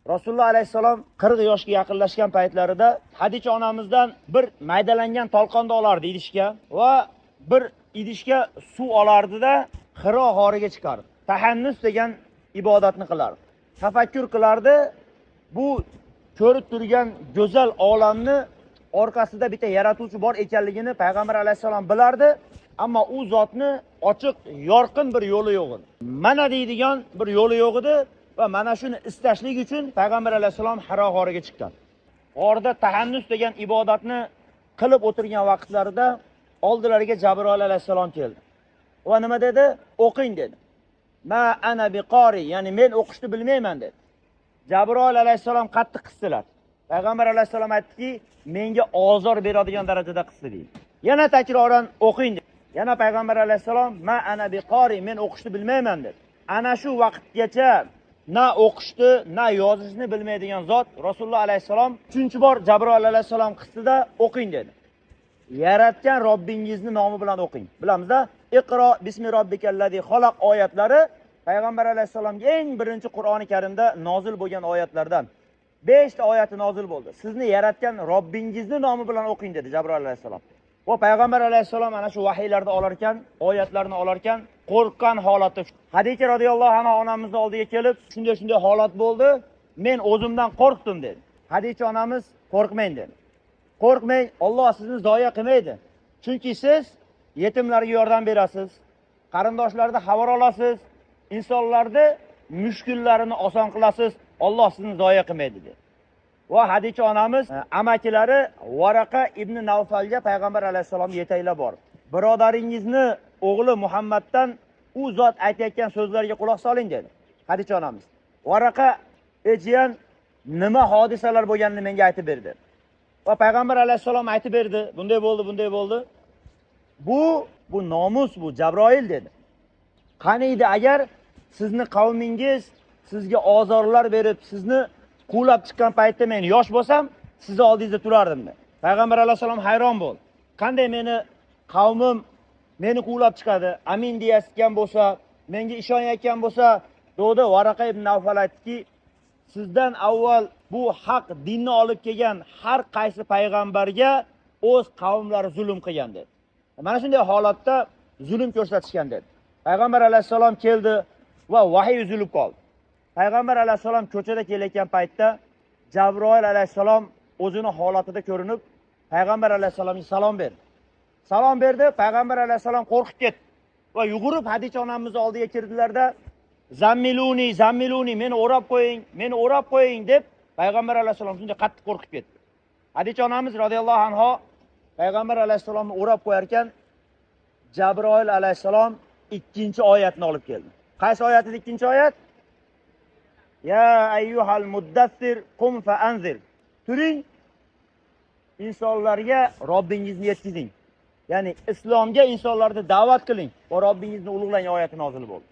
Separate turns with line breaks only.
Rasululloh alayhissalom 40 yoshga yaqinlashgan paytlarida Hadicha onamizdan bir maydalangan tolqonni olardi idishga va bir idishga suv olardida Hiro g'origa chiqardi. Tahannus degan ibodatni qilardi. Tafakkur qilardi. Bu ko'rib turgan go'zal olamni orqasida bitta yaratuvchi bor ekanligini payg'ambar alayhissalom bilardi, ammo u zotni ochiq, yorqin bir yo'li yo'q edi. Mana deydigan bir yo'li yo'q edi va mana shuni istashlik uchun payg'ambar alayhissalom Hiro g'origa chiqqan. G'orda tahannus degan ibodatni qilib o'tirgan vaqtlarida oldilariga Jabroil alayhissalom keldi. Va nima dedi? O'qing dedi. Ma ana biqori, ya'ni men o'qishni bilmayman dedi. Jabroil alayhissalom qattiq qisdilar. Payg'ambar alayhissalom aytdiki, menga ozor beradigan darajada qisdi deydi. Yana takroran o'qing dedi. Yana payg'ambar alayhissalom ma ana biqori, men o'qishni bilmayman dedi. Ana shu vaqtgacha na o'qishni, na yozishni bilmaydigan zot Rasululloh alayhissalom 3-bor Jabroil alayhissalom qisdida o'qing dedi. Yaratgan Robbingizni nomi bilan o'qing. Bilamizda, Iqro bismi robbikallazi xalaq oyatlari payg'ambar alayhissalomga eng birinchi Qur'oni Karimda nozil bo'lgan oyatlardan 5 ta oyati nozil bo'ldi. Sizni yaratgan Robbingizni nomi bilan o'qing dedi Jabroil alayhissalom. Va payg'ambar alayhissalom ana shu vahiylarni olarkan, oyatlarni olarkan qo'rqqan holatda Hadicha radhiyallohu anha onamizni oldiga kelib, shunday shunday holat bo'ldi, men o'zimdan qo'rqdim dedi. Hadicha onamiz qo'rqmang dedi. Qo'rqmang, Alloh sizni zoya qilmaydi. Chunki siz yetimlarga yordam berasiz, qarindoshlarni xabar olasiz, insonlarni mushkullarini oson qilasiz, Alloh sizni zoya qilmaydi dedi. Va Hadicha onamiz amakilari Varaqa ibn Navfalga payg'ambar alayhissalomga yetaklab bordi. Birodaringizni o'g'li Muhammaddan u zot aytayotgan so'zlarga quloq soling dedi Hadicha onamiz. Varaqa jiyan nima hodisalar bo'lganini menga aytib berdi. Va payg'ambar alayhissalom aytib berdi, bunday bo'ldi, bunday bo'ldi. Bu nomus, bu Jabroil dedi. Qaniydi agar sizni qavmingiz sizga ozorlar berib, sizni quvlab chiqqan paytda men yosh bo'lsam, sizni oldingizda turardim dedi. Payg'ambar alayhissalom hayron bo'ldi. Qanday meni qavmim meni quvlab chiqadi, amin deyayotgan bo'lsa, menga ishonayotgan bo'lsa, dedi. Varaqa ibn Navfal aytdiki, sizdan avval bu haq dinni olib kelgan har qaysi payg'ambarga o'z qavmlari zulm qilgan dedi. Mana shunday holatda zulm ko'rsatishgan dedi. Payg'ambar alayhissalom keldi va vahiy uzilib qoldi. Payg'ambar alayhissalom ko'chada kelayotgan paytda Jabroil alayhissalom o'zini holatida ko'rinib, payg'ambar alayhissalomga salom berdi. Salom berdi, payg'ambar alayhissalom qo'rqib ketdi va yugurib Hadicha onamiz oldiga kirdilarda, zammiluni, zammiluni, meni o'rab qo'ying, meni o'rab qo'ying deb payg'ambar alayhissalom shunday qattiq qo'rqib ketdi. Hadicha onamiz radhiyallohu anha payg'ambar alayhissalomni o'rab qo'yar ekan, Jabroil alayhissalom 2-chi oyatni olib keldi. Qaysi oyat edi 2-chi oyat? Ya ayyuhal muddassir qum fa anzir. Turing, insonlarga Robbingizni yetkazing. Ya'ni islomga insonlarni da'vat qiling va Robbingizni ulug'lang oyati nozil bo'ldi.